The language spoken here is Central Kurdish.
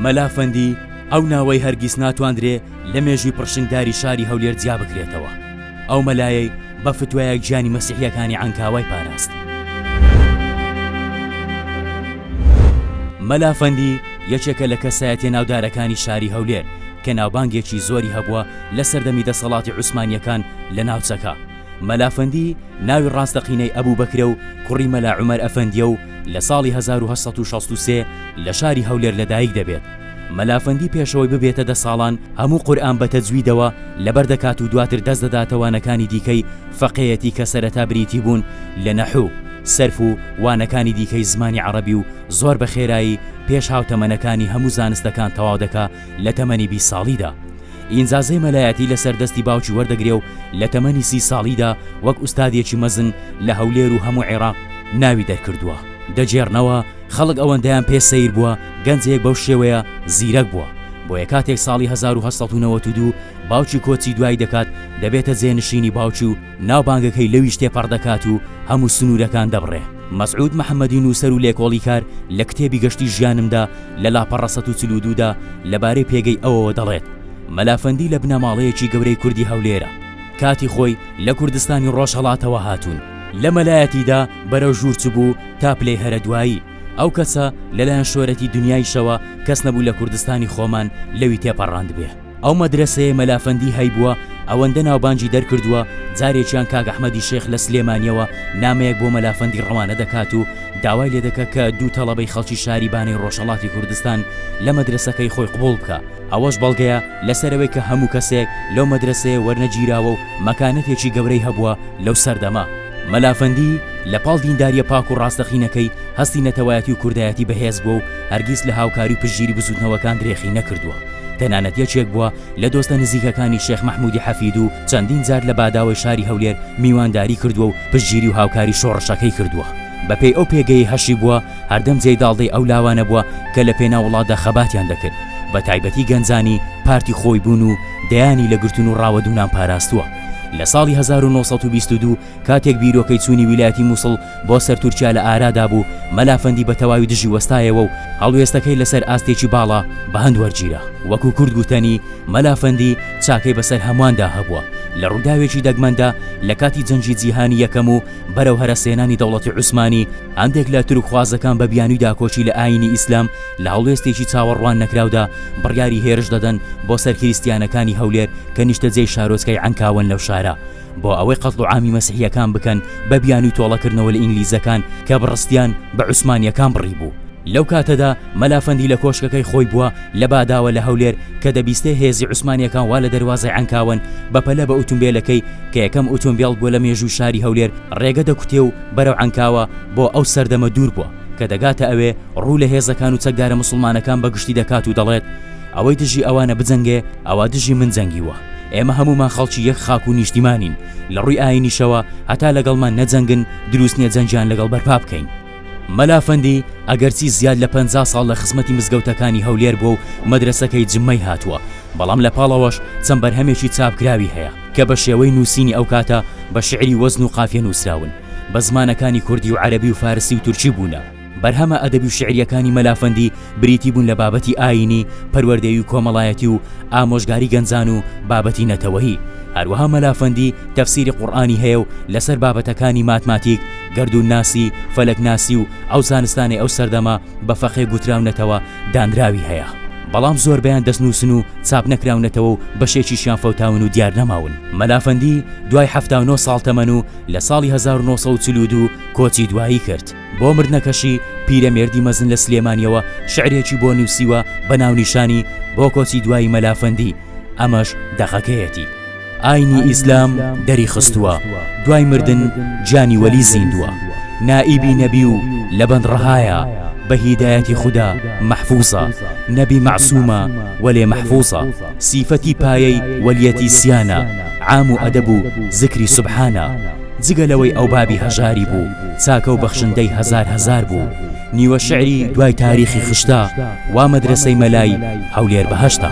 مەلا فەندی ئەو ناوەی هەرگیز ناتواندرێ لە مێژووی پڕشنگداری شاری هەولێر جیا بکرێتەوە. ئەو مەلایەی بە فتوایەک گیانی مەسیحیەکانی عەنکاوای پاراست. مەلا فەندی یەکێکە لە کەسایەتیە ناودارەکانی شاری هەولێر کە ناوبانگێکی زۆری هەبووە لە سەردەمی دەسەڵاتی عوسمانیەکان لە ناوچەکە. مەلا فەندی ناوی ڕاستەقینەی ئەبوبەکرە و کوڕی مەلا عومەر ئەفەندیە و لە ساڵی 1863 لە شاری هەولێر لەدایک دەبێت. مەلا فەندی پێشەوەی ببێتە دە ساڵان هەموو قورئان بە تەجویدەوە لەبەر دەکات و دواتر دەست دەداتە وانەکانی دیکەی فەقێیەتی کە سەرەتا بریتی بوون لە نەحو، سەرف و وانەکانی دیکەی زمانی عەڕەبی و زۆر بە خێرایی پێش هاوتەمەنەکانی هەموو زانستەکان تەواو دەکا لە تەمەنی 20 ساڵیدا ئینجازەی مەلایەتی لەسەر دەستی باوکی وەردەگرێ و لە تەمەنی سی ساڵیدا وەک ئوستادێکی مەزن لە هەولێر و هەموو عێڕاق ناوی دەرکردووە. دەگێڕنەوە خەڵک ئەوەندەیان پێ سەیر بووە گەنجێک بەو شێوەیە زیرەک بووە، بۆیە کاتێک ساڵی 1892 باوکی کۆچی دوایی دەکات دەبێتە جێنشینی باوکی و ناوبانگەکەی لەویش تێپەڕ دەکات و هەموو سنوورەکان دەبڕێ. مەسعود محەمەدی نووسەر و لێکۆڵیکار لە کتێبی گەشتی ژیانمدا لە لاپەڕە 142 دا لەبارەی پێگەی ئەوەوە دەڵێت، مەلا فەندی لە بنەماڵەیەکی گەورەی کوردی هەولێرە، کاتی خۆی لە کوردستانی ڕۆژهەڵاتەوە هاتوون، لە مەلایەتیدا بەرەو ژوور چبوو تا پلەی هەرە دوایی، ئەو کەسە لەلایەن شۆرەتی دنیایشەوە کەس نەبوو لە کوردستانی خۆمان لەوی تێپەڕاندبێ. ئەو مەدرەسەیەی مەلا فەندی هەیبووە ئەوەندە ناوبانگی دەرکردووە، جارێکیان کاک ئەحمەدی شێخ لە سلێمانییەوە نامەیەک بۆ مەلا فەندی ڕەوانە دەکات و داوای لێ دەکا کە دوو تەڵەبەی خەڵکی شاری بانەی ڕۆژهەڵاتی کوردستان لە مەدرەسەکەی خۆی قبووڵ بکا. ئەوەش بەڵگەیە لەسەر ئەوەی کە هەموو کەسێک لەو مەدرەسەیە وەرنەگیراوە و مەکانەتێکی گەورەی هەبووە لەو سەردەمە. مەلا فەندی لە پاڵ دیندارییە پاک و ڕاستەقینەکەی، هەستی نەتەوایەتی و کوردایەتی بەهێز بووە و هەرگیز لە هاوکاری و پشتگیری بزووتنەوەکان درێخی نەکردووە. تەنانەت یەکێک بووە لە دۆستە نزیکەکانی شێخ مەحموودی حەفید و چەندین جار لە باداوەی شاری هەولێر میوانداری کردووە و پشتگیری و هاوکاری شۆڕشەکەی کردووە. بەپێی ئەو پێگەیەی هەشی بووە، هەردەم جێی داڵدەی ئەو لاوانە بووە کە لە پێناو وڵاتدا خەباتیان دەکرد، بە تایبەتی گەنجانی پارتی خۆیبوون و دەیانی لە گرتن و ڕاوەدوونان پاراستووە. لە ساڵی 1922 کاتێک بیرۆکەی چوونی ویلایەتی موسڵ بۆ سەر تورکیا لە ئارادا بوو، مەلا فەندی بە تەواوی دژی وەستایەوە و هەڵوێستەکەی لەسەر ئاستێکی باڵا بە هەند وەرگیرا. وەکو کورد گوتەنی، مەلا فەندی چاکەی بەسەر هەموواندا هەبووە. لە ڕووداوێکی دەگمەندا لە کاتی جەنگی جیهانی یەکەم و بەرەو هەرەسهێنانی دەوڵەتی عوسمانی، هەندێک لە تورکخوازەکان بە بیانووی داکۆکی لە ئایینی ئیسلام لە هەڵوێستێکی چاوەڕوان نەکراودا بڕیاری هێرش دەدەن بۆ سەر کریستیانەکانی هەولێر کە نیشتەجێی شارۆچکەی عەنکاوەن لەو شارە بۆ ئەوەی قەتڵوعامی مەسیحییەکان بکەن بە بیانووی تۆڵەکردنەوە لە ئینگلیزەکان کە بڕستیان بە عوسمانییەکان بڕیبوو. لەو کاتەدا مەلا فەندی لە کۆشکەکەی خۆی بووە لە باداوە لە هەولێر کە دەبیستێ هێزی عوسمانییەکان وا لە دەروازەی عەنکاوەن بە پەلە بە ئوتومبێلەکەی کە یەکەم ئوتومبێڵ بووە لە مێژووی شاری هەولێر ڕێگە دەکوتێ و بەرەو عەنکاوە بۆ ئەو سەردەمە دوور بووە کە دەگاتە ئەوێ ڕوو لە هێزەکان و چەکدارە موسڵمانەکان بە گشتی دەکات و دەڵێت ئەوەی دژی ئەوانە بجەنگێ ئەوا دژی من جەنگیوە ئێمە هەموومان خەڵکی یەک خاک و نیشتیمانین لە ڕووی ئاینیشەوە هەتا لەگەڵمان نەجەنگن دروست نیە جەنگیان لەگەڵ بەرپا بکەین. مەلا فەندی ئەگەرچی زیاد لە 50 ساڵ لە خزمەتی مزگەوتەکانی هەولێر بووە و مەدرەسەکەی جمەی هاتووە بەڵام لە پاڵەوەش چەند بەرهەمێکی چاپکراوی هەیە کە بە شێوەی نووسینی ئەو کاتە بە شیعری وەزن و قافیە نووسراون بە زمانەکانی کوردی و عەرەبی و فارسی و تورکی بوونە. بەرهەمە ئەدەبی و شیعرییەکانی مەلا فەندی بریتی بوون لە بابەتی ئایینی، پەروەردەیی و کۆمەڵایەتی و ئامۆژگاری گەنجان و بابەتی نەتەوەیی. هەروەها مەلا فەندی تەفسیری قوڕئانی هەیە و لەسەر بابەتەکانی ماتماتیک، گەردوونناسی، فەلەکناسی و ئەو زانستانەی ئەو سەردەمە بە فەقێ گوتراونەتەوە دانراوی هەیە. بەڵام زۆربەیان دەستنووسن و چاپ نەکراونەتەوە و بەشێکیشیان فەوتاون و دیار نەماون. مەلا فەندی دوای 79 ساڵ تەمەن و لە ساڵی 1942 کۆچی دوایی کرد. بۆ مردنەکەشی پیرەمێردی مەزن لە سلێمانیەوە شعرێکی بۆ نووسیوە بە ناونیشانی، بۆ کۆچی دوایی مەلا فەندی، ئەمەش دەقەکەیەتی. ئاینی ئیسلام دەری خستووە دوای مردن گیانی وەلی زیندووە نائیبی نەبی و لە بەند ڕەهایە بە هیدایەتی خودا مەحفوزە نەبی مەعسومە وەلێ مەحفوزە سیفەتی پایەی وەلیەتی سیانە عام و ئەدەب و زکری سوبحانە جگە لەوەی ئەو بابی هەژاری بوو چاکە و بەخشندەی هەزار هەزار بوو نیوە شعری دوای تاریخی خشتە وا مەدرەسەی مەلای هەولێر بەهەشتە.